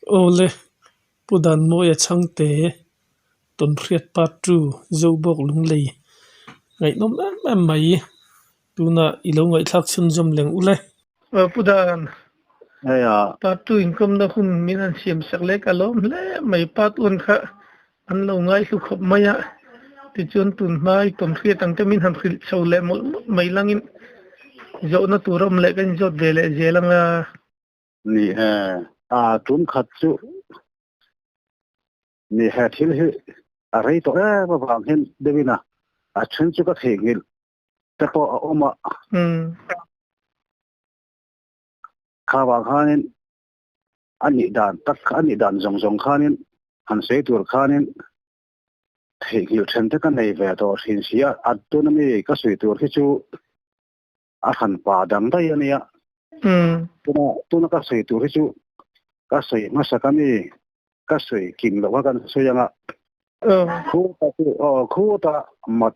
Awle, Pu Danmawia Chhangte, Tawnhriat Part Two, Zobawk Lunglei ngaihnawm em em mai. Tunah i lo ngaihthlak chhunzawm leng ule. Aw Pu Dan, Part Two inkawmna hun min han siam sak leh ka lawm hle mai. Part One kha an lo ngaihlu khawp mai a, tichuan tun hma i tawnhriat ang te min han hrilh chho leh mawlh mawlh mai langin zawhna tur a awm leh kan inzawt ve leh zel ang a. Ni e, a tum khat chu ni he thil hi a rei tawh em avang hian deuhin a a then chu ka theihnghilh te pawh a awm a. Kha vang khanin a nih dan tak a nih dan zawng zawng khanin han sawi tur khanin theihnghilh then te ka nei ve tawh thin si a, a tuna mi ka sawi tur hi chu a hran pa dang daih a nia. Tuna tuna ka sawi tur hi chu ka sawi hmasa ka mi ka sawi kim loh kha kan sawi anga khu ta chu aw khu ta mat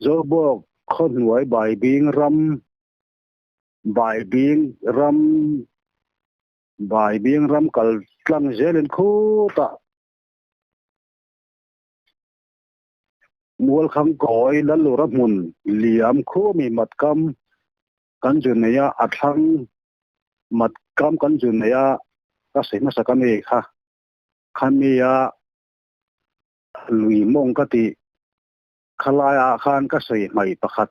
Zobawk khaw hnuai Baibing ram Baibing ram Baibing ram kal tlang zelin khu ta Mualkhang kawi Lalura hmun liam khumi matkam kan zu nei a, a thlang matkam kan zu nei a, ka sawi hmasa ka mi kha, khami a lui mawng ka tih khalaiah khan ka sawi hmai pakhat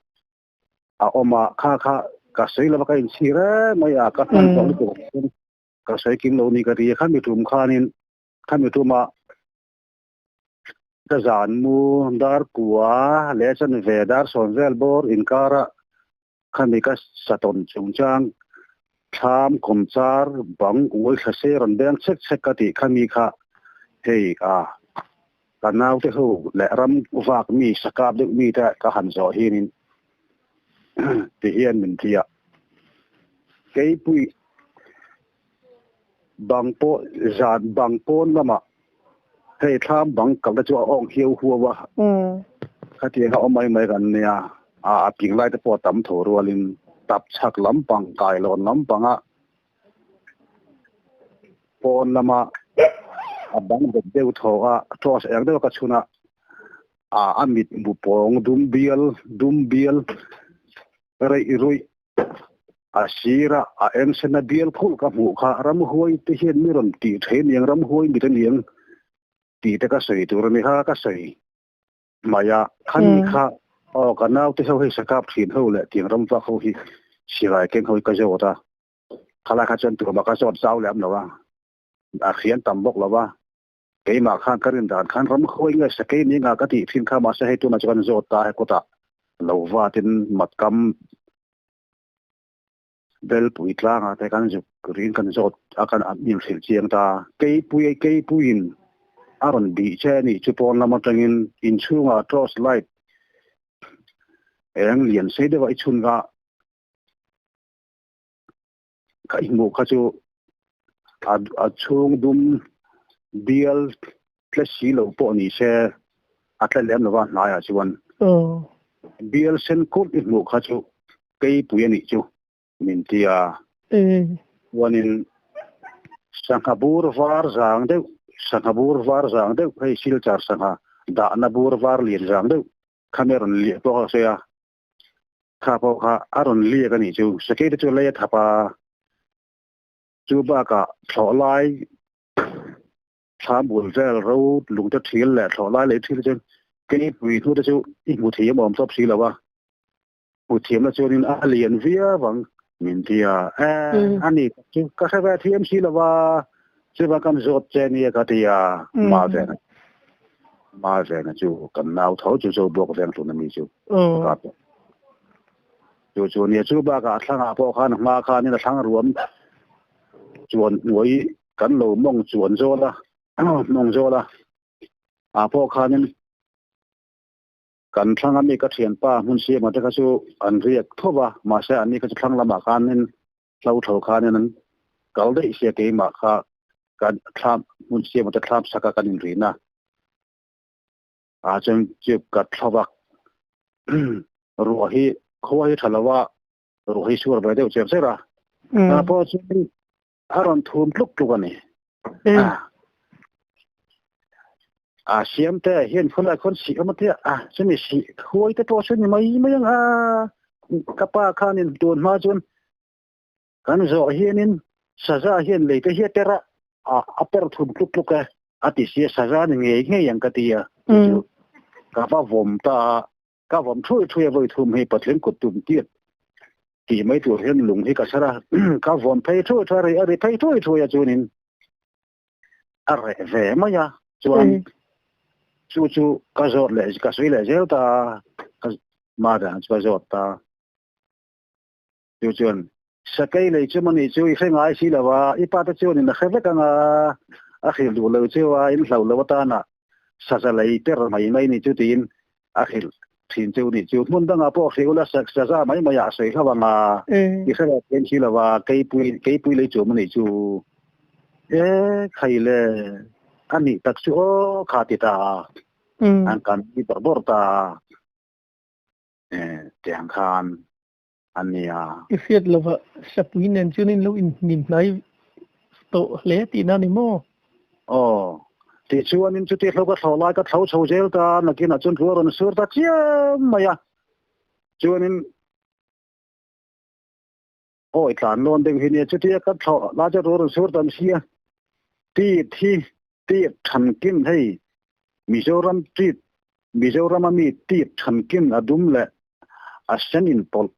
a awm a, kha kha ka sawi lova ka inchhir em mai a, ka hman tawh lutuk ka sawi kim lo ni ka ti a, khami tum khanin khami tuma Ka zan mu dar kua leh chanve dar sawn vel bawr inkara khami ka satawn chungchang thlam kawmchar bang uai thla se rawn beng chhek chhek ka tih khami kha hei a ka naute ho leh ram vak mi sakap deuh mi te ka han zawh hinin ti hian min ti a keipui Bang pawh zan bang pawn lamah hei thlam bang kalna chu a awng hiau huau a, khatiang a awm mai mai kan nia, a ping lai te pawh a tam tho rualin tap chhak lampang kailawn lampanga pawn lama a bang bet deuh thaw a torch eng deuh ka chhun a, a mit bu pawng dum bial dum bial reih ruih A sira a eng sena bial khulh ka hmuh kha ramhuai te hian mi rawn tih thei aniang, ramhuai mit aniang tih te ka sawi tur a ni kha ka sawi mai a, khani kha aw ka naute ho hei sakap thin ho leh tiang ramvak ho hi silai keng ho hi ka zawt a, khalai kha chuan turah ka zawt zau leh am lo a, a hrian tam bawk lo a, keimah khan ka rin dan khan ramhuai nge sakei ni nga ka tih thin kha mahse hei tunah chuan zawt ta he kutah lo vatin matkam Belpui tlangah te kan zuk rin kan zawt a kan inhrilh chiang ta. Keipui keipuiin a rawn bih che a nih chu pawn lam atangin inchhungah torch light eng lian sei deuh a i chhun kha ka i hmuh kha chu a chhung dum bial tle si lo pawh ni se a tle lem lova hnaiah chuan bial sen kulh i hmuh kha chu keipui a nih chu min ti a. Chuanin sangha bur var zang deuh sangha bur var zang deuh hei silchar sangha dahna bur var lian zang deuh kha mi a rawn liah pawh a sawi a. Kha pawh kha a rawn liak a nih chu. Sakei te chu lei a thap a, chu bakah thlawh lai thlam bul vel ro lung te thil leh thlawh lai leh thil te chu keipui hnu te chu i hmu thiam awm tawp si lo a. Hmu thiamna chuanin a lian viau ang min ti a. E, a ni tak chu ka hre ve thiam si lo va, chuva kan zawt che nia ka ti a, ma vena ma vena chu kan nau tho chu zo buak veng hlun a mi chu ka kap chu chu nia chu bakah a thlangah pawh khan a hma khanin a thlang ruam chuan hnuai kan lo mawng chuan zawl a mawng zawl a ah pawh khanin Kan thlang ami ka thianpa hmun siama te kha chu an riak tho va, mahse anni kha chu thlang lamah khanin hlo tho khanin an kal daih sia keimah kha kan thlam hmun siama te thlam saka kan inrihna ah chuan chu ka thlo va ruah hi khua hi tha lova ruah hi sur ve deuh cher cher a, ah pawh chuan a rawn thum tluk tluk a ni. A siam te hian khawlai khawn sih awm atia a chumi sih huai te pawh chu ni mai mai ang a ka pa khanin tun hma chuan kan zawh hianin saza hian lei te hi a per a a per thum tluk tluk a a ti sia saza ni ngei ngei ang ka ti a chu ka va vawm ta a ka vawm thui thui a vawi thum hei patling kut tum tir tih mai tur hian lung hi ka chhar a ka vawm phei thui thui a ri a ri phei thui thui a chuanin a reh ve mai a chuan chu chu ka zawt leh ka sawi leh zel ta ka mother chu ka zawt ta chu chuan sakei lei chu mani chu i hre ngai si lo a i pa te chuan in a hre vek anga a hrilh duh lo chu a in hlau lo atana saza lei per mai mai ni chu tiin a hrilh thin chu ni chu hmun dangah pawh hrilh ula saza mai mai ah sawi hlau anga i hre lo thin si lo a keipui keipui lei chu mani chu e khai le a nih tak chu aw kha ti ta an kan ni bawrh bawrh ta e tiang khan a nia. I hriat lova Sapui nen chuan in lo inhnim hnai tawh hle tihna a ni maw? Aw, tichuanin chuti hlo ka thlawh lai ka thlo chho zel ta, nakinah chuan rual rawn sur ta chiam mai a, chuanin awi tlan lawn deuh hi nia chutia ka thlawh lai chuan rual rawn sur ta si a, tit hi tit thankin hei Mizoram tit Mizorama mi tit thankin a dum leh a sen inpawlh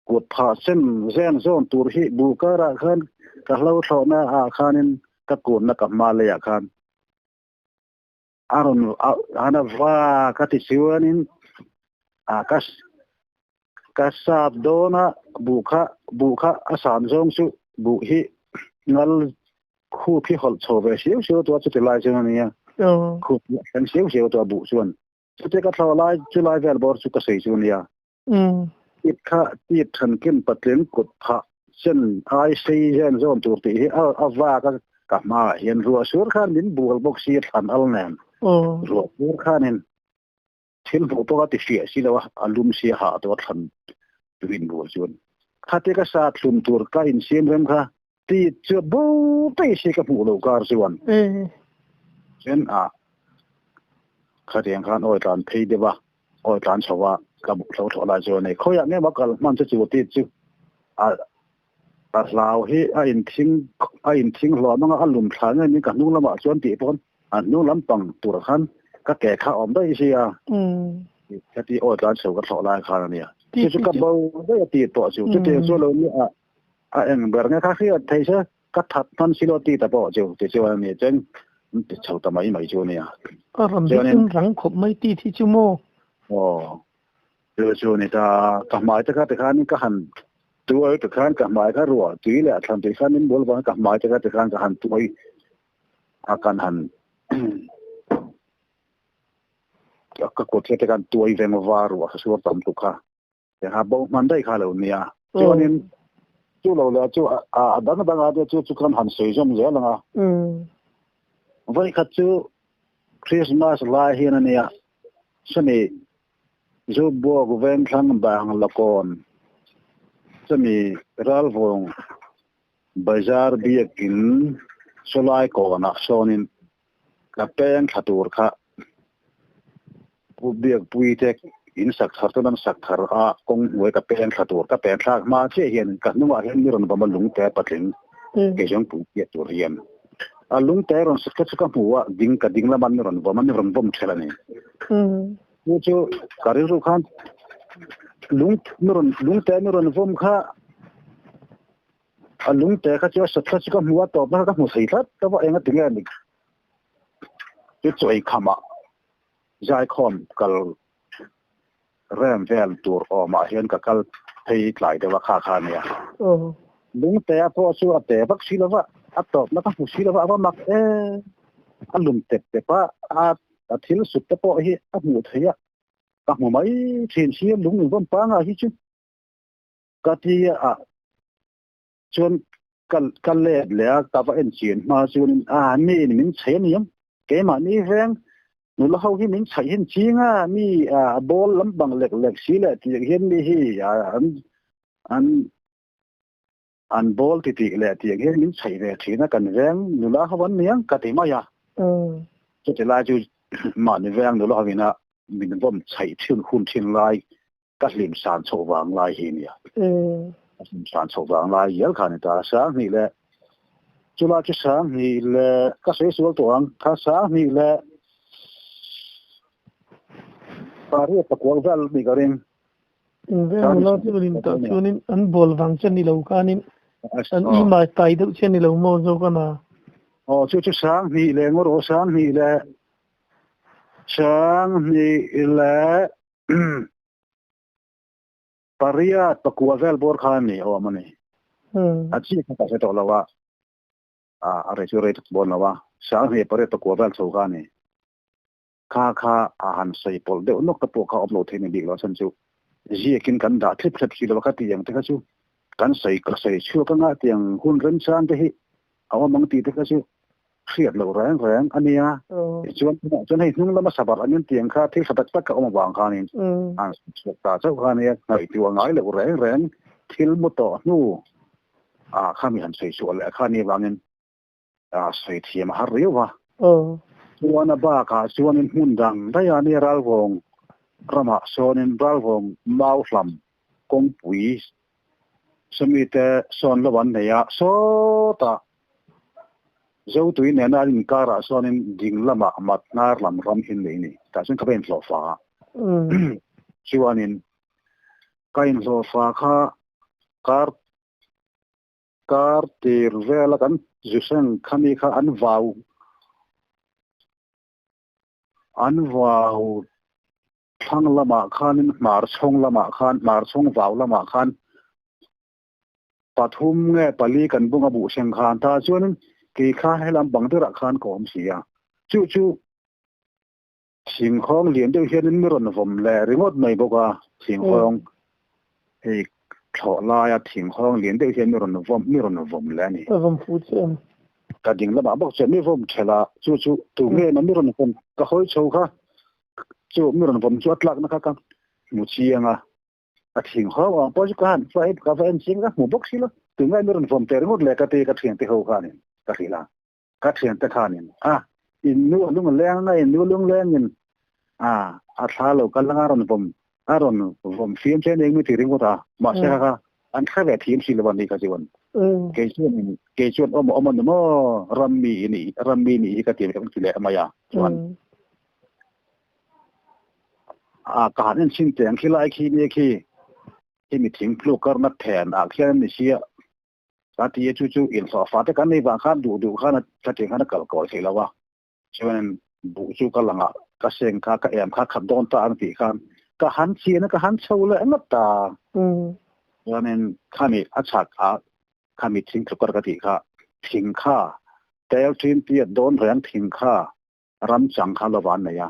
kut phah sen zen zawn tur hi buh karah khan ka hlo thlawhna ah khanin ka kunna ka hma leiah khan a rawn han a va ka ti chuanin a ka ka sap dawn a buh kha buh kha a san zawng chu buh hi ngal khup hi hawlh chho ve siau siau tua chuti lai chuan a nia khup hi a thleng siau siau tua buh chuan Chute ka thlo lai chu lai vel bawr chu ka sawi chu nia. Tit kha tit thankin patling kut phah sen ai sei zen zawn tur tih hi a vak a ka hmaah hian ruah sur khan min bual bawk si thlan al nen. Ruah sur khanin thil hmuh pawh a ti hriah si lo a, a lum si a hah tawh a thlan tuin bual chuan. Khate ka sa thlum tur ka insiam rem kha tit chu a bo daih si ka hmuh loh kar chuan. Chuan a Khatiang khan awi tlan phei deuh a, awi tlan chho a, ka buk hlo thlawh lai chuan hei khawiah nge maw kal hman chu chu tih chu a a hlau hi a inthing a inthing hlawm anga a lum thla nge ni ka hnung lamah chuan tih pawn a hnung lampang tur khan ka ke kha a awm daih sia heti awi tlan chho ka thlawh lai khan a nia chu chu ka bo daih a tih tawh chu chutiang chu lo ni a a eng ber nge kha hriat thei se Ka that hman si lo ti ta pawh chu ti chuan a ni chuan an ti chho ta mai mai chu a nia. Ka rawn bik in rang khawp mai ti thi chu maw? Aw chu chu ni ta ka hmai te kha tikhan ka han tuai te khan ka hmai kha ruah tui leh a thlan tui khan min bul vang ka hmai te kha tikhan ka han tuai a kan han ka kut te khan tuai veng va ruah suar tam tuk kha. Ha bo hman daih kha lo nia. Chuanin chu lo leh chu a dang dang a te chu chu kan han sawi zawm zel ang a. Vawi khat chu Christmas lai hian a nia. Chumi Zubawk Vengthlang Bang Lakawn chumi Ralvawng Bazar Biakin sawlai kawnah sawnin ka peng thla tur kha Pu Biakpui te in sak thar chuan an sak thar a, kawng hnuai ka peng thla tur ka peng thlak hma chiah hian ka hnungah hian mi rawn vawm a lungte patling kei zawng pui chiah tur hian a lungte rawn sak te chu ka hmu a, ding ka ding lama mi rawn vawm a mi rawn vawm ṭhelh a ni. Chu chu ka rilru khan lung mi rawn lungte mi rawn vawm kha a lungte kha chu a sat kha chu ka hmu a tawpna kha ka hmu thei tlat ta va eng a ti nge ni chu chaw ei khamah zaikhawm kal rem vel tur awmah hian ka kal phei tlai deuh a kha kha a nia. Lungte a pawh chu a te vak si lova, a tawpna ka hmu si lova a va mak e. A lum tep tep a, a thil sut te pawh hi a hmuh theih a, ka hmu mai thin si a lung invawn panga hi chu ka ti a. Chuan ka ka let leh a, ka va en chian hma chuanin a mi in min chhaih a ni ang, keimahni veng nula ho hi min chhaih hin ching a, mi a ball lampang lek lek si leh tih hian mi hi an an. An bawl titih leh tiang hian min chheih ve thin a, kan veng nula ho an ni ang ka ti mai a. Chuti lai chu mahni veng nula ho ina min vawm chheih thin hun thin lai ka hlim san chhoh vang lai hi nia. Ka hlim san chhoh vang lai hial kha ni ta. Sanghnih leh chulai chu sanghnih leh ka sawi sual tawh ang kha sanghnih leh pariat pakuak vel ni ka ring. Inveng nula chu lim tah chuanin an bawl vang che ni lo khanin an i mai tai deuh che ni lo maw zawk a na. Aw chu chu sanghnih leh ngaw rawh sanghnih leh sanghnih leh pariat pakua vel bawr kha a ni awm a ni. A chi kha ka hre tawh lo a, a rei chu rei tak bawn lo a, sanghnih pariat pakua vel chho kha a ni. Kha kha a han sawi pawlh deuh nawk te pawh kha awm lo thei ni bik lo a chhan chu ziakin kan dah thlip thlep si lo a kha tiang te kha chu kan sawi ka sawi chhuak anga tiang hun remchang te hi a awm ang tih te kha chu hriat loh reng reng a nia. Tichuan tunah chuan hei hnung lama sabar angin tiang kha thil tha tak tak a awm avang khanin an sawi chhuak ta chauh kha ania ngaihtuah ngai loh reng reng thil mu tawh hnu ah kha mi han sawi chhuah leh kha ni avangin a sawi thiam a har riau a. Chuan a bakah chuanin hmun dang daih a nia Ralvawng ramah sawnin Ralvawng mau hlam kawngpui sawmite sawn lo an nei a, sawtah Zotui nena an inkarah sawnin ding lamah mat hnar lam ram hi nei ni. Tah chuan ka va inhlawhfa a. Chuanin ka inhlawhfa kha kar Kar tir vela kan Zuseng khami kha an vau an vau thlang lamah khanin hmar chhawng lamah khan hmar chhawng vau lamah khan pathum nge pali kan bunga buh seng khan ta chuanin kei kha helam bang derah khan ka awm si a chu chu Thingkhawng lian deuh hianin mi rawn vawm leh ringawt mai bawk a, thingkhawng hei thlawh laia thingkhawng lian deuh hian mi rawn vawm mi rawn vawm leh a ni. Ka vawm fu che em? Ka ding lamah bawk chuan mi vawm thelh a, chu chu tu nge emaw mi rawn vawm ka hawi chho kha chu mi rawn vawm chu a tlakna kha ka hmu chiang a, a thingkhawng ang pawh chu ka han hei ka va en chiang ka hmu bawk si lo, tu nge mi rawn vawm teh ringawt leh ka ti ka thiante ho khanin ka hrilh a. Ka thiante khanin a in nu a lung a leng anga in nu lunglengin a a thla lo kal anga a rawn vawm a rawn vawm fiam che eng mi ti ringawt a mahse kha kha an hre ve thiam si lo a ni kha chuan kei chuan in kei chuan awm awm a ni maw ram mi i nih ram mi nih hi ka ti ka ti leh mai a chuan a ka han en chhin teng khi lai khi nia khi khi mi thing tluk karna phen ah khian an ni sia Ka ti a, chu chu inhlawh fa te kan nei vang khan duh duh khan a thlaṭin khan a kal kawi thei lo a, chuan buh chu ka langah ka seng kha ka em kha khat dawn ta ang tih khan ka han chian a ka han chho leh ngawt ta. Chuanin khami a chhak a khami thing tlukar ka tih kha thing kha tel ṭin tiat dawn reng thing kha ram chang kha lo van nei a,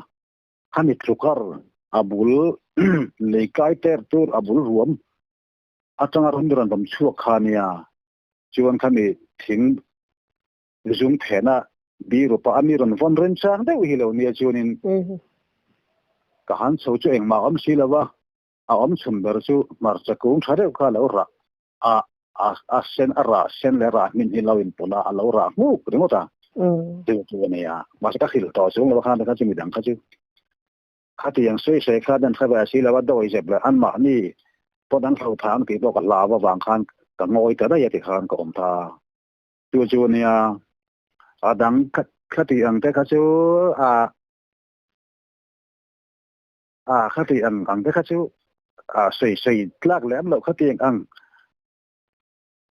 khami tlukar a bul lei kai ter tur a bul ruam Atanga rawn rawn awm chhuak kha nia, chuan khami thing zung thehna birupa a mi rawn vawn remchang deuh hi lo nia chuanin ka han chho chu engmah a awm si lo va, a awm chhun ber chu hmarcha kung tha deuh kha a lo rah a, a sen a rah sen leh rah hmin hi lo inpawlh a, a lo rah nghuk ringawt a, chu chu a nia. Mahse ka hrilh tawh chung lo khan kha chu midang kha chu Khatiang sawi sawi kha dan hre ve si lo a, dawi zep leh anmahni pawh an hlo thang tih pawh ka hlau avang khan ka ngawi ta daih a ti khan ka awm ta. Chu chu nia a dang khati ang te kha chu a a khati ang ang te kha chu a sawi sawi tlak lem loh khatiang ang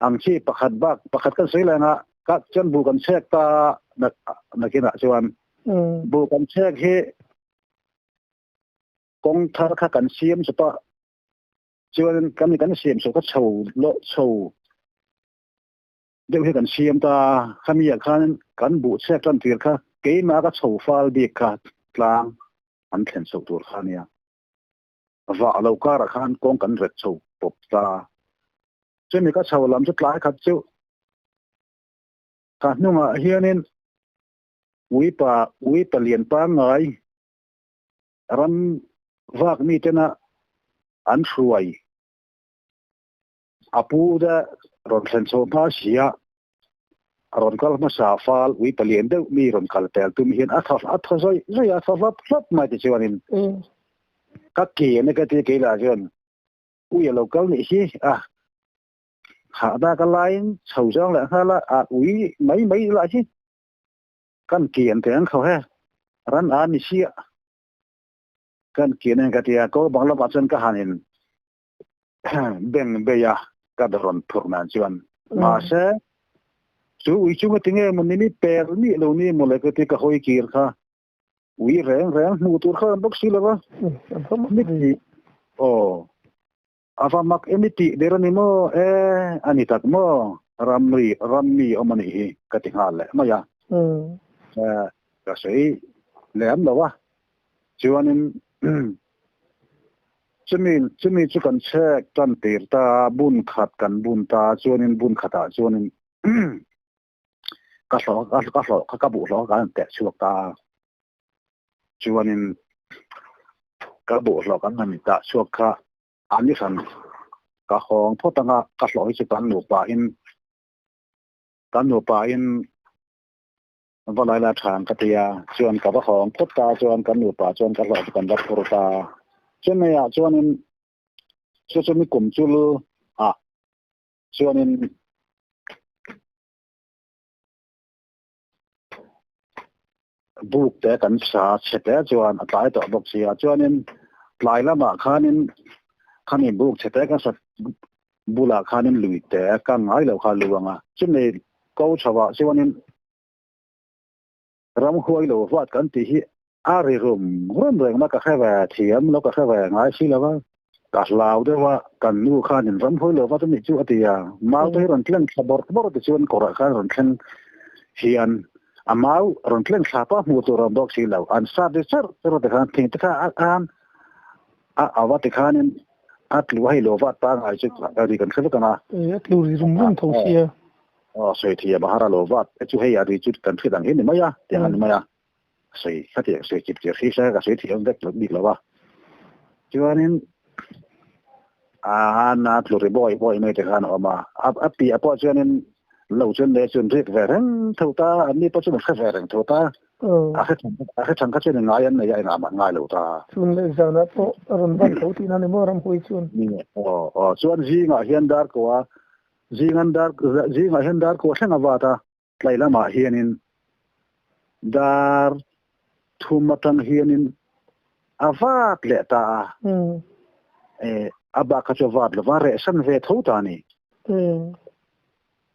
ang chi pakhat bak pakhat kan sawi leng a ka chuan bu kan chhek ta nakinah chuan bu kan chhek hi kawng thar kha kan siam chu pa chuan kan kan siam chu ka chho lo chho deuh hi kan siam ta khami ah khan kan bu chhek tan tir kha keimah ka chho fal bik kha tlang an thlen chho tur kha nia Vah lo karah khan kawng kan ret chho pawp ta. Chumi ka chho lam chu tlai khat chu ka hnungah hianin uipa uipa lian pangngai ram vak mi tena an hruai a pu te. Rawn thlen chhoh hma sia a rawn kal hmasa fal ui palian deuh mi rawn kal pel tum hian a thaw a thaw zawih zawih a, a thaw hlap hlap mai ti chuanin ka ke a ni ka ti kei lah chuan ui a lo kal nih hi a hahna ka laiin chho zawng leh nghal a, a ui mai mai lah hi kan kian teh ang kho he ran a ni sia kan kian ang ka ti a ko bang lamah chuan ka han in beng bei a ka rawn phurh nan chuan mahse chu ui chunga tinge maw ni mi per ni lo ni maw le ka ti ka hawi kir kha ui reng reng hmuh tur kha an bawk si lova mi ti aw ava mak emi tih der ani maw e ani tak maw ramri rammi awm ani hi ka ti nghal leh mai a ka sawi lem lo a chuanin Chumi chumi chu kan chhek tan tir ta a, bun khat kan bun ta a, chuanin bun khatah chuanin ka hlawh ka hlawh kha ka buh hlawh kha kan teh chhuak ta a, chuanin ka buh hlawh kan han tah chhuak kha a ni hran ka hawng phawt anga ka hlawh hi chu kan nupa in kan nupa in Va lai la than ka ti a, chuan ka va hawng phawt ta chuan kan nupa chuan ka hlawh chu kan va phur ta. Chennai-ah chuanin chu chu mi kum chul ah chuanin buk te kan sa chhe te chuan a tlai tawh bawk si a, chuanin tlai lamah khanin khami buk chhe te kan sa bulah khanin lui te ka ngai lo kha lu anga chumi ko chhoah chuanin ram huai lo vat kan tih hi a ri rum rum reng na ka hre ve thiam lo ka hre ve ngai si lo va ka hlau deuh a kan nu khanin ram huai lo vat a nih chu a ti a mau te hi rawn tleng thla bawrh bawrh ti chuan kawrah khan rawn thleng hian a mau rawn tleng thla pawh hmuh tur a awm bawk si lo an sat ri cherh cherh te khan thing te kha a an a ava ti khanin A tlu hei lo vat pangai chu a ri kan hre vek ang a. E, a tlu ri rum rum tho sia. Aw, sawi thei a bahar a lo vat e chu hei a ri chu kan hriat ang hi ni mai a, tiang a ni mai a. Sawi khatiang sawi chip chir hi hre ka sawi thiam vek lo bik lo a. Chuanin a na tlu ri bawi bawi mai te khan a awm a. A piah pawh chuanin lo chuan le chuan rik ve reng tho ta, anni pawh chuan an hre ve reng tho ta. A hre a hre chang kha chuan ngai an nei a engah mah ngai lo ta. Chhun leh zanah pawh a rawn van tho tihna ni maw Ramhuai chuan? Aw aw chuan zingah hian dar kua zingan dar zingah hian dar kua thleng a vat a, tlai lamah hianin dar thum atang hianin a vat leh ta a. E a bak kha chu a vat lova reh san ve tho ta a ni.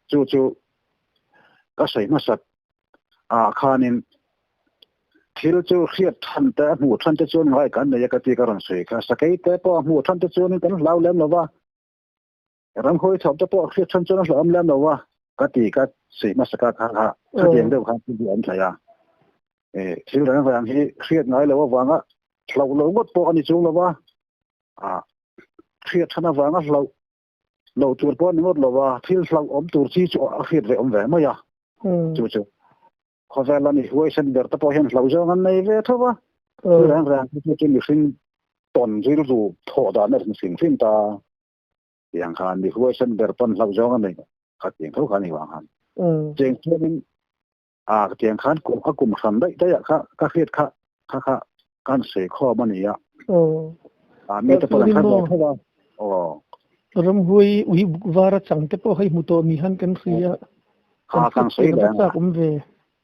Chu chu ka sawi hmasat ah khanin thil chu hriat than te a hmuh than te chuan ngai kan nei a ka ti ka rawn sawi kha sakei te pawh a hmuh than te chuanin kan hlau lem lo va ramhawi thawm te pawh hriat than chuan a hlauhawm lem lo va ka ti ka sawi hmasa ka kha kha khatiang deuh khan thil hi an thlai a e thil reng reng hi hriat ngai lo avanga hlauh lo ngawt pawh a ni chung lo va a hriat than avanga hlauh Lo tur pawh a ni ngawt lo a, thil hlauhawm tur chi chu a hriat ve awm ve mai a. Chu chu khawvel a mi huaisen ber te pawh hian hlauh zawng an nei ve tho va. Thil reng reng chu chu mihring tawn rilru thawh dan a rin hrim hrim ta. Tiang khan mi huaisen ber pawn hlauh zawng a nei kha tiang tho kha a ni vang khan. Cheng chuanin a tiang khan kum a kum hran daih daih ah kha ka hriat kha kha kha kan sawi khawm a ni a. A mi te pawh an hre ve tho a. Aw. Ramhuai ui buk var a chang te pawh hei hmu tawh ni han kan hria. Kha kan sawi leng a. Chak awm ve.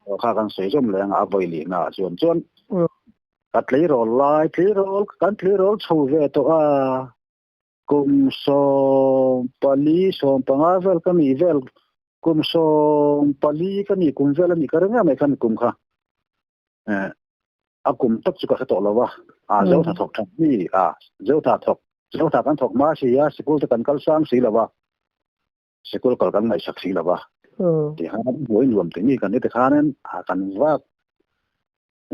Aw kha kan sawi zawm leng a a vawi lih na ah chuan chuan ka tleirawl lai tleirawl kan tleirawl chho ve tawh a. Kum 14, 15 vel ka nih vel, kum 14 ka nih kum vel a nih ka ring em mai kha ni kum kha. Eh, a kum tak chu ka hre tawh lo va. A zo tha thawk tha mi, a zo tha thawk, zo tha kan thawk hma si a, sikul te kan kal sang si lo va. Sikul kal kan ngaihsak si lo va. Tikhan buai nuam ti mi kan ni tikhanin a kan vak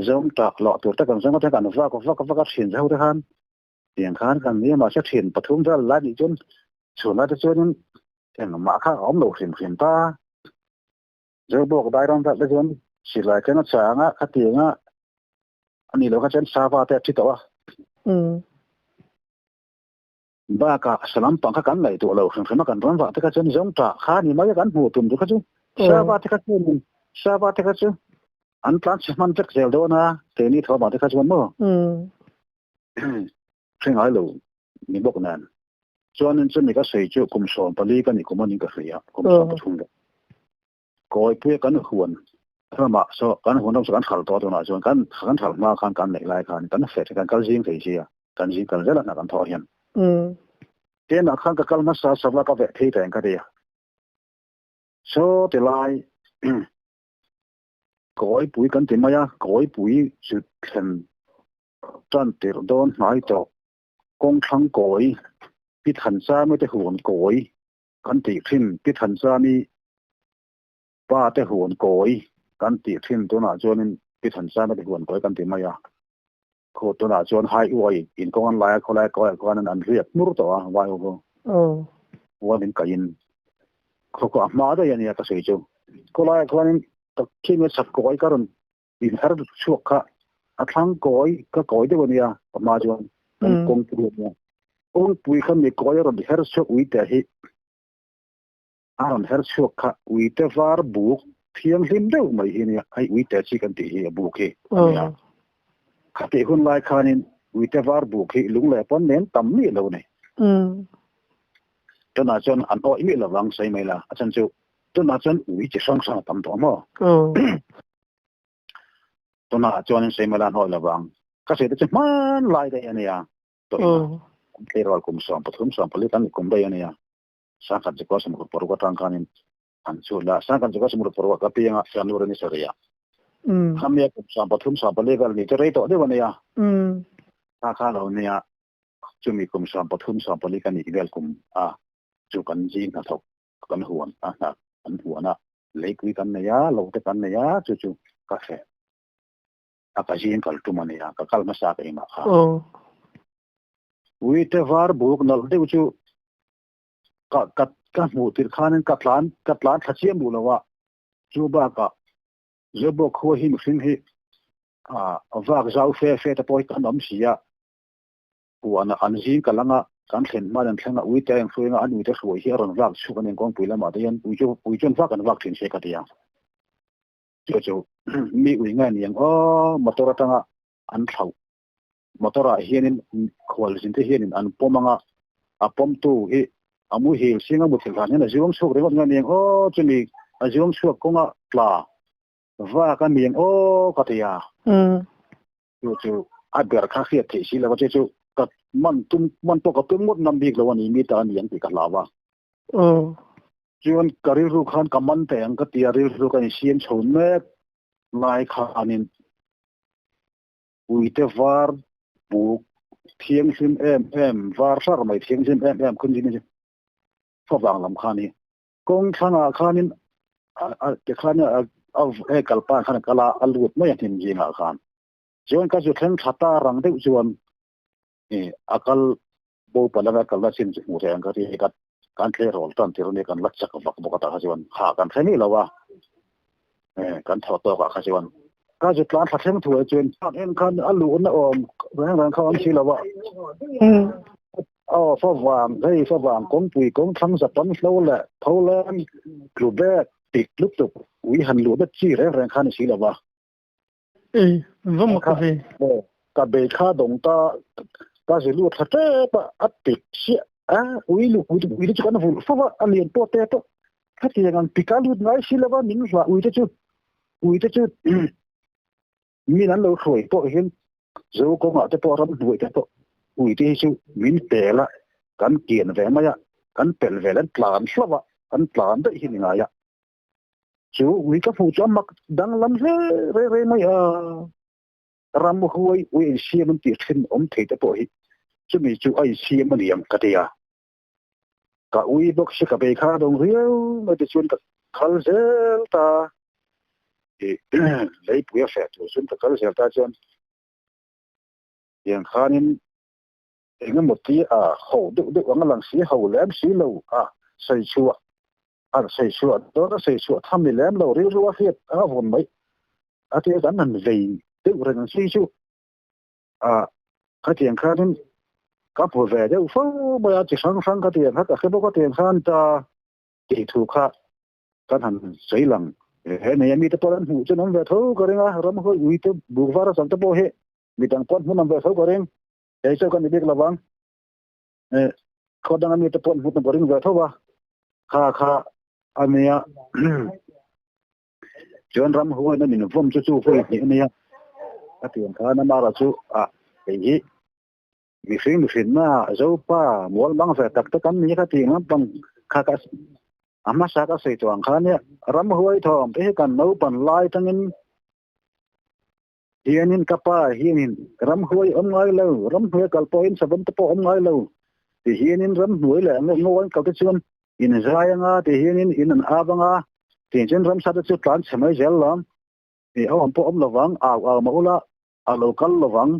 zawng tak loh tur te kan zawng te kan vak vak vak a thin zo te khan Tiang khan kan nia mahse thian pathum vel lai nih chuan chhun lai te chuanin engmah kha a awm lo hrim hrim ta. Zobawk dai ram vel te chuan silai keng a chang a, khatiang a a nih loh kha chuan sava te a thi tawh a. Bakah sa lampang kha kan ngaihtuah lo hrim hrim a, kan ram vah te kha chuan zawngṭah kha ni mai a kan hmuh tum chu kha chu Sava te kha chuan Sava te kha chu an tlan chhe hman vek zel dawn a, keini tho vang te kha chuan maw hre ngai lo ni bawk nen. Chuanin chumi ka sawi chu kum 14 ka ni kum a ni ka hria, kum 13 vek. Kawipuia kan huan ramah saw kan huan ram saw kan hralh tawh tunah chuan kan kan hralh hma khan kan neih lai khan kan feh kan kal zing thei sia kan zing kal zel a hna kan thawh hian. Tenah khan ka kal hmasa sava ka veh phei ta eng ka ti a. Saw ti lai Kawipui kan ti mai a, Kawipui chu thlen tan tirh dawn hnai tawh kawngthlang kawi Pi Thanchami te huan kawi kan tih thin Pi Thanchami pa te huan kawi kan tih thin tunah chuanin Pi Thanchami te huan kawi kan ti mai a, khu tunah chuan highway in kawng an lai a khawlai kawiah khuanin an riak hmur tawh a vai ho chu huan in kaihin khaw khaw a hma daih a nia ka sawi chu khawlaiah khuanin ka khi chak kawi ka rawn inher chhuak kha a thlang kawi ka kawi deuh a nia ka hma chuan kan kawngpui a nia kawngpui kha mi kawi a rawn her chhuak uite hi a rawn her chhuak kha uite var buk thianghlim deuh mai hi nia hei uite chi kan tih hi a buk hi a nia khatih hun lai khanin uite var buk hi lung leh pawn nen tam miah lo a ni tunah chuan an awih miah lovang sawi mai la a chhan chu tunah chuan ui chi hrang hrang a tam tawh maw. Tunah chuan in sawi lan hawi lovang. Ka sawi te chu hman lai daih a nia. Tawh ina kum tleirawl kum 13 14 kan kum daih a nia. Sangkhat zikua 66 atang khanin an chhut la. Sangkhat zikua 66 ka pianga January ni sarih ah. Khamia kum 13 14 vel ni chu rei tawh deuh a nia. Kha kha lo nia. Chumi kum 13 14 ka nih vel kum a chu kan zing hnathawk kan huan a hna kan huan a leipui kan nei a lo te kan nei a chu chu ka hre a ka zing kal tum a nia ka kal hmasa ka engmah kha uite var buk nalh deuh chu ka ka ka hmuh tirh khanin ka tlan ka tlan thla chiam duh lo a chu bakah Zobawk khua hi mihring hi a vak zau fe fe te pawh hi kan awm si a Huanah an zing ka lang a, kan thlen hmain an thleng a, uite a inhruai anga an uite hruai hi a rawn vak chhuk a nia kawngpui lamah te hian ui chu ui chuan vak an vak thin se ka ti a. Chu chu mi ui ngai niang aw motor atanga an thlauh motor ah hianin khualzin te hianin an pawm anga a pawmtu hi a muhil sing a muthilh hlan hian a zuang chhuak ringawt ngai niang aw chumi a zuang chhuak kawnga tla vak a niang aw ka ti a. Chu chu a ber kha hriat theih si lo a, chu chu ka man tum man pawh ka tum ngawt ngam bik lo a ni, mi ta a ni ang tih ka hlau a. Chuan ka rilru khan ka man teh ang ka ti a, rilru ka insiam chho mek lai khanin uite var buk thianghlim em em, var hlar mai thianghlim em em khun zin favang lam kha a ni. Kawng thlangah khanin a ti khan a he kalpa khan a kal a, a lut mai a hnim zingah khan. Chuan ka zu thleng thla ta rang deuh chuan a kal bo pa lama kal na chin chu hmuh theih ang ka ti ka kan tleirawl tan tir ania kan la chak vak bawk a tah kha chuan ha kan hre miah lo a kan thaw tawk ah kha chuan ka zu tlan thla thleng thuai chuan en khan a luhna awm reng reng kha awm si lo a. Aw favang hei favang kawngpui kawng thlang zapan hlo leh tho leng tlu bek tik lutuk ui han luh na chi reng reng kha ni si lo va. Ei va mak ve. Ka bei kha dawng ta ka zi lut thla tep a a tik chiah a ui lu ui ui te chu kan vulh fo va a lian pawh te pawh khatiang ang tik a lut ngai si lo va min hlah ui te chu ui te chu min an lo hruai pawh hian Zo kawngah te pawh ramhnuai te pawh uite hi chu min pel a, kan kian ve mai a, kan pel vel an tlan hlauh a, an tlan daih hi ni ngai a. Chu ui ka hmuh chu a mak danglam hle rei rei mai a, ramhuai ui insiam an tih thin awm thei te pawh hi chumi chu a insiam a ni ang ka ti a. Ka ui bawk si ka bei kha dawng riau mai te chuan ka kal zel ta i leipui a feh tur chuan ka kal zel ta chuan tiang khanin engemaw ti a ho deuh deuh ang a lang si ho lem si lo a sawi chhuah a sawi chhuah dawn a sawi chhuah tham ni lem lo rilru a hriat a vawn mai a tia kan han vei deuh reng ang si chu a khatiang khanin. Ka hmu ve deuh fo mai a, chi hrang hrang ka tiang kha ka hre bawk a tiang khan ta tih thu kha kan han sawi lang he nei a mite pawh an hmuh chuan awm ve tho ka ring a, ramhuai ui te buk var a chang te pawh hi midang pawh an hmun awm ve tho ka ring, kei chu ka ni bik lovang khaw danga mite pawh an hmu ka ring ve tho a, kha kha a nia chuan ramhuai na min vawm chu chu vawi hnih a nia a tiang khan amara chu a kei hi Mihring mihrinna Zopa mual mang ve tak tak an ni kha tih lampang kha ka a hmasa ka sawi tawh ang kha nia. Ramhuai thawm te hi kan naupan lai tangin hianin ka pa hianin ramhuai awm ngai lo, ramhnuai kal pawhin savawm te pawh awm ngai lo ti hianin ramhnuai leh ngaw an kal te chuan in zai anga ti hianin in an ap anga tih chuan ramsa te chu tlan chhe mai zel lawm. I awm pawh awm lovang, au au mah ula a lo kal lovang.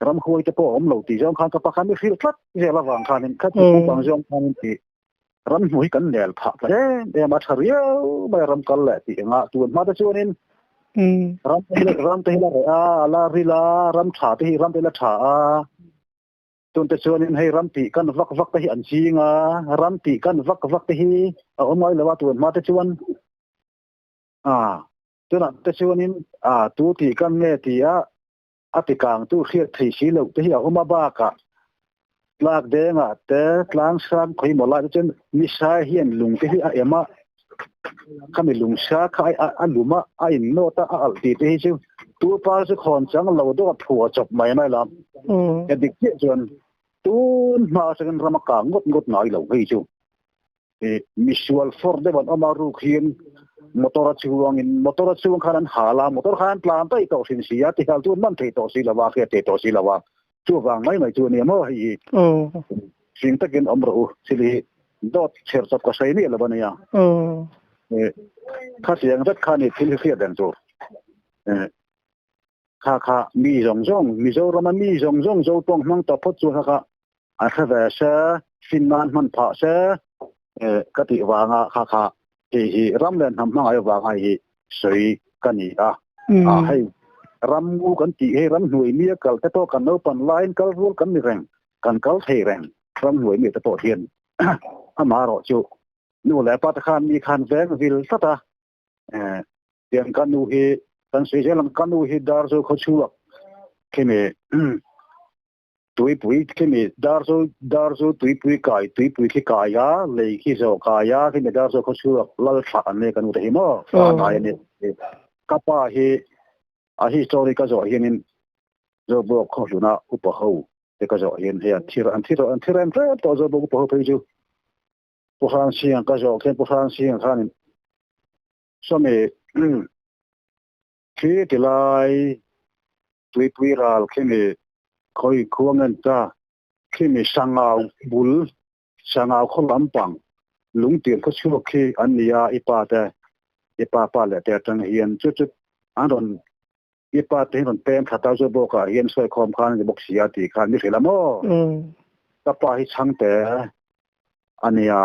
Ramhuai te pawh a awm lo tih zawng khan ka pa khan i hrilh tlat zel avang khanin kha ti pang zawng khanin tih ramhnu hi kan nel phah ta em em a tha riau mai a ram kal leh tih engah tun hma te chuanin ram ram te hi la reh a a la ril a ram tha te hi ram te la tha a tun te chuanin hei ram tih kan vak vak te hi an ching a ram tih kan vak vak te hi a awm ngai lo a tun hma te chuan a tunah te chuanin a tu tih kan nge ti a A tikangtu hriat thei si loh te hi a awm a, bakah tlak dengah te tlang sang khawimaw lai te chuan nisa hian lung te hi a em a, khami lung sa kha a lum a, a innawt a, a alh tih te hi chu tu pa chu khawn chang lo deuh a phua chawp mai mai lam. Ka dik chiah chuan tun hma atangin ram a kang ngawt ngawt ngai lo hei chu. Misual fawr deuh an awm a ruk hian motor a chuangin motor a chuang khan an hal a, motor khan an tlan daih tawh hrim si a, tihal chu an man thei tawh si lo a, hriat thei tawh si lo a, chuvang mai mai chu a nia maw hei hi. Fing takin awm rawh u, thil hi dawt chher chawp ka sawi miah lo a nia. Khatiang vek kha ni thil hi hriat reng tur. Kha kha mi zawng zawng, Mizorama mi zawng zawng Zotawng hmang tawh phawt chu kha kha a hre ve se, fin nan hman phah se ka tih vanga kha kha hei hi ram leh hnam hmangaih vanga hei hi sawi ka ni a. A hei ram ngu kan tih hei ram hnuai mi a kal te pawh kan naupan laiin kal rual kan ni reng, kan kal thei reng ram hnuai mi te pawh hian amaherawh chu nu leh pa te khan mi khan veng vil tlat a. Tiang ka nu hi kan sawi zel ang ka nu hi Darzo khaw chhuak khimi tuipui khimi Darzo Darzo tuipui kai tuipui khi kai a lei khi zawh kai a khimi Darzo khaw chhuak lal thlah an nei ka nu te hi maw fa nai a ni ka pa hi a history ka zawh hianin Zobawk khaw hluna upa ho te ka zawh hian hei an thir an thir an thir em hrep tawh Zobawk upa ho phei chu Pu Hrangsiang ka zawh khian Pu Hrangsiang khanin sawmi khi ti lai tuipui ral khimi khawi khua ngen ta khimi sangau bul sangau khaw lampang lungtir khaw chhuak khi an ni a i pa te i pa pa leh te atang hian chu chu an rawn i pa te hi rawn pem thla ta zawk bawk ah hian sawi khawm khan a ni bawk si a tih khan mi hrilh a maw ka pa hi chhangte a nia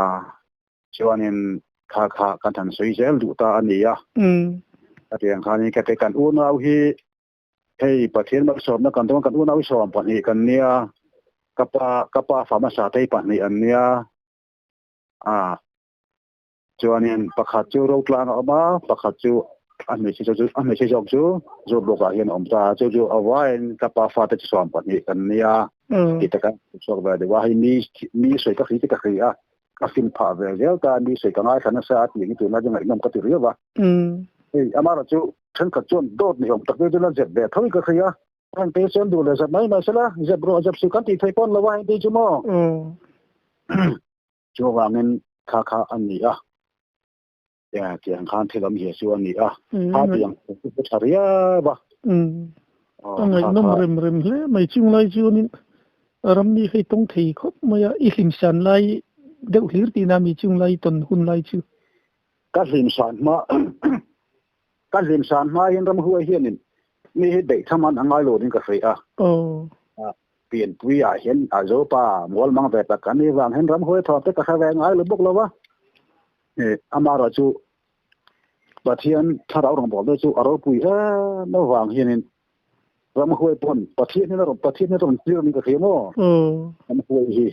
chuanin kha kha kan han sawi zel duh ta a nia ka tiang khanin ka te kan unau hi hei Pathian malsawmna kan dawn kan unau hi 12 kan nia ka pa ka pa fa hmasa te hi pahnih an nia a chuanin pakhat chu rotlang a awm a pakhat chu a hmeichhe chu a hmeichhe zawk chu zawt bawkah hian a awm ta chu chu a vaiin ka pa fate chu 12 kan nia ti taka chhuak ve deuh a hei mi mi sawi ka hri te ka hri a ka fin phah ve zel ta mi sawi ka ngaithla nasa a tih ang hi tunlai chu ngaihnawm ka ti riau a hei amaherawh chu thenkhat chuan dawt ni awm tak te chu la zep ve tho hi ka hri a heng te chuan duh leh zep mai mai sela zep rawh zep suh kan tih theih pawn lo a heng te chu maw chuvangin kha kha a ni a tiang khan thil awm zia chu a ni a kha tiang chu tha riau a a ngaihnawm rem rem hle mai chung lai chuanin ram mi hei tawng thei khawp mai a i hlim san lai deuh hlir tihna mi chung lai tawn hun lai chu ka hlim san hma ka hlim san hma hian ramhuai hianin mi hi beih tham an a ngai lo ding ka hria a Pianpui ah hian a Zopa mual mang ve tak an nih vang hian ramhuai thawm te ka hre ve ngai lo bawk lo va. Amaherawh chu Pathian thlarau rawngbawlna chu a ropui em avang hianin Ramhuai pawn Pathian hian a rawn Pathian hian a rawn tir niin ka hria maw? Ramhuai hi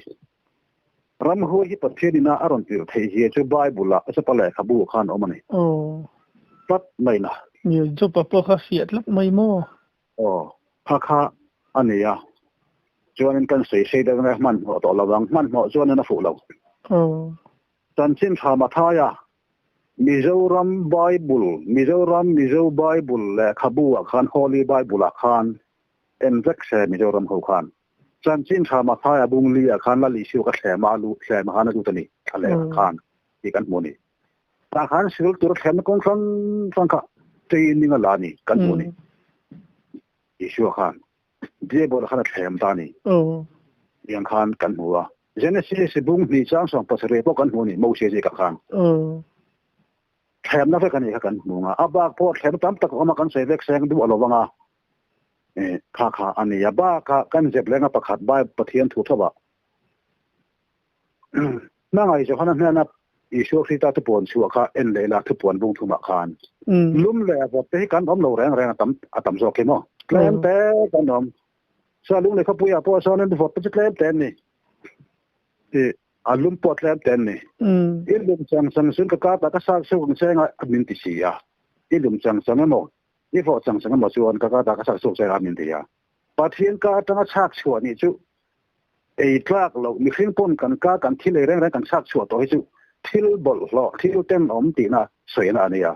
Ramhuai hi Pathian ina a rawn tir theih zia chu Bible ah Jopa lehkhabu ah khan a awm a ni. Tlat mai na. Nia, Jopa pawh kha fiah tlat mai maw? Aw, kha kha a ni a. Chuanin kan sawi sei deuh nge hmanhmawh tawh lo ang. Hmanhmawh chuanin a fuh lo. Chanchin tha Mathaia, Mizoram Bible, Mizoram Mizo Bible lehkhabu ah khan Holy Bible ah khan en vek se Mizoram ho khan. Chanchin tha Mathaia bung li ah khan Lal Isua ka thlem a lut thlem khan a lut a ni thla leh ah khan tih kan hmu a ni. Tah khan sil tur thlemna kawng hrang hrang kha training a la a ni kan hmu a ni. Isua khan Diabol khan a thlem ta a ni. Tiang khan kan hmu a. Genesis bung hnih chang 70 pawh kan hmu a ni, Moses zikah khan. Thlemna vek a ni kha kan hmu ang a. A bak pawh thlemna tam tak a awm a, kan sawi vek seng duh a lo vang a. Kha kha a ni. A bakah kan zep lenga pakhat Bible Pathian thu thovah Hmangaih Johana hnena Isua Krista thupuan chhuah kha en leh ila thupuan bung thumah khan lum leh vawt te hi kan awm lo reng reng a tam a tam zawk hi maw? Tlem te kan awm. Chuan lung leh khawpuiah pawh chuanin vawt te chu tlem te an ni. I a lum pawh tlem te an ni. I lum chang chang chuan ka kap ah ka sak chhuak ang che anga min ti si a. I lum chang chang emaw i vawh chang chang emaw chuan ka kap ah ka sak chhuak che anga min ti a. Pathian ka atanga chhak chhuah nih chu ei tlak loh mihring pawn kan ka kan thil ei reng reng kan chhak chhuah tawh hi chu thil bawlhhlawh thil tenawm tihna sawina a ni a.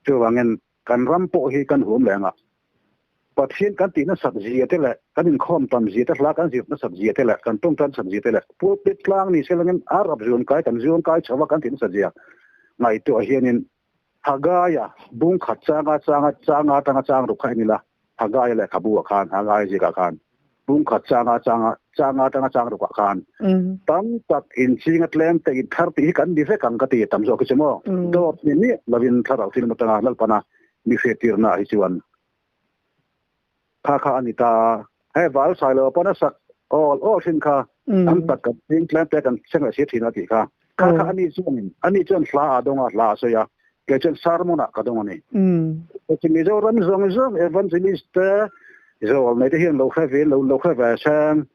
Chuvangin kan ram pawh hi kan huam leng a, Pathian kan tih nasat zia te leh kan inkhawm tam zia te hla kan zir nasat zia te leh kan tawngtai nasat zia te leh pulpit tlang ni selangin Arab zuan kai kan zuan kai chho a kan tih nasat zia ngaihtuah hianin Hagaia bung khat changa changa changa atanga chang ruk kha en ila, Hagaia lehkhabu ah khan, Hagaia zikah khan bung khat changa changa changa atanga chang rukah khan tam tak inching a tlem te in thar tih hi kan ni vek ang ka ti tam zawk hi chu maw dawt ni miah lovin thlarau thil atanga Lalpana mi hriattirna ah hi chuan kha kha a ni ta a, hei val sai lo pawn a sak awl awl thin kha tam tak kan ching tlem te kan cheng leh si thin a tih kha kha kha ani chuan ani chuan hla a dawng a hla a sawi a kei chuan sermon ah ka dawng a ni. Heti Mizoram zawng zawng evangelist te zawl nei te hian lo hre ve lo lo hre ve seng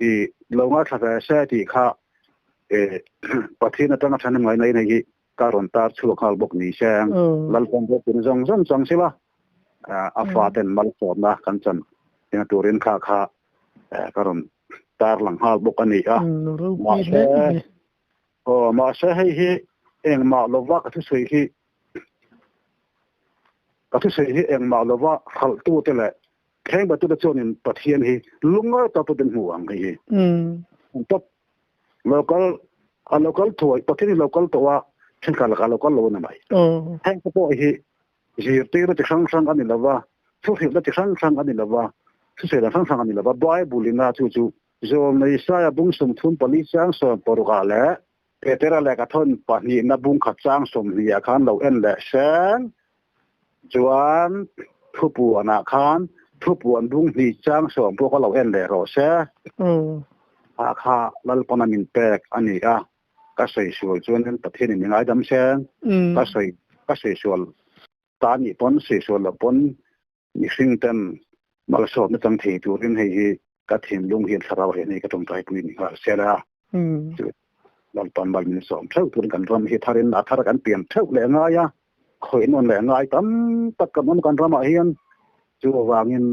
i lo ngaithla ve se tih kha Pathian atanga thanem ngaina in hei hi ka rawn tar chhuak nghal bawk ni seng Lalpan ropui zawng zawng chang sila a fa ten malsawmna kan chan ina turin kha kha ka rawn tar lang nghal bawk a ni a mahse aw mahse hei hi engmah lova ka thusawi hi ka thusawi hi engmah lova hralhtu te leh thleng batu te chuanin Pathian hi lungngai tak ten hmu ang hei hi top Local a local thuai Pathian hi local tawh a thenkhat lakah local lo a ni mai. Heng te pawh hi zirtirna chi hrang hrang a ni lova, thuhrilhna chi hrang hrang a ni lova, thusawi dan hrang hrang a ni lova, Bible in a chu chu Zawlnei Isaia bung 34 chang 60 ah leh Petera lehkha thawn pahnihna bung khat chang 20 ah khan lo en leh seng chuan thupuan ah khan thupuan bung hnih chang 10 pawh kha lo en leh rawh se. A kha Lalpana min pek a ni a, ka sawi sual chuan Pathian in mi ngaidam seng, ka sawi ka sawi sual ta nih pawn sawi sual loh pawn mihring ten malsawmna chang thei turin hei hi ka thinlung hian thlarau hian hei ka tawngtaipui ni nghal se la. Chu Lalpan mal min sawm theuh turin kan ram hi tharin a thar kan pian theuh leh ngai a, khawih nawn leh ngai tam tak kan awm kan ramah hian. Chuvangin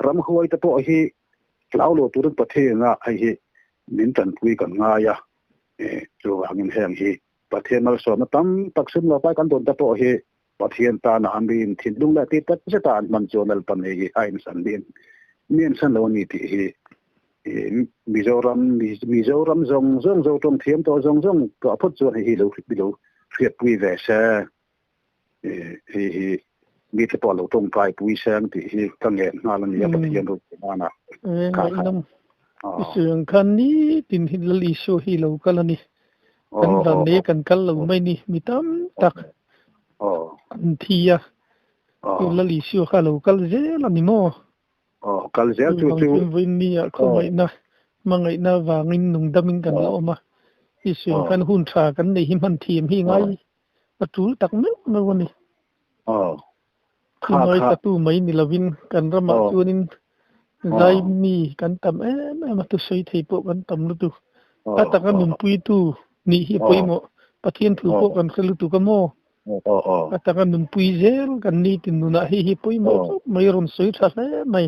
ramhuai te pawh hi hlau lo turin Pathian a hei hi min tanpui kan ngai a, chuvangin heng hi Pathian malsawmna tam tak sum lo pai kan dawn te pawh hi Pathian tana a miin thinlung leh tih tak zeta an hman chuan Lalpan hei hi a insan miin mi insan lo a ni tih hi Mizoram Mizoram zawng zawng Zotawng thiam tawh zawng zawng tawh phawt chuan hei hi lo lo hriatpui ve se hei hi mite pawh lo tawngtai pui seng tih hi ka ngen nghal a ni a Pathian ropui nana. Ngaihnawm i sawi ang khan nitin hi Lal Isua hi lo kal a ni. Kan van nei kan kal lo mai ni mi tam tak an thi a. Chu Lal Isua kha lo kal zel a ni maw? Kal zel chu chu. Vawiin ni ah khawngaihna hmangaihna avangin nungdamin kan la awm a. I sawi ang khan hun tha kan nei hi hman thiam hi ngai a tul tak meuh meuh a ni. Thu ngaithla mai ni lovin kan ramah chuanin zai mi kan tam em em a, thusawi thei pawh kan tam lutuk. A taka nunpuitu nih hi a pawimawh. Pathian thu pawh kan hre lutuk a maw? A taka nunpui zel kan ni tin nunah hei hi pawimawh khawp mai, rawn sawi tha hle mai.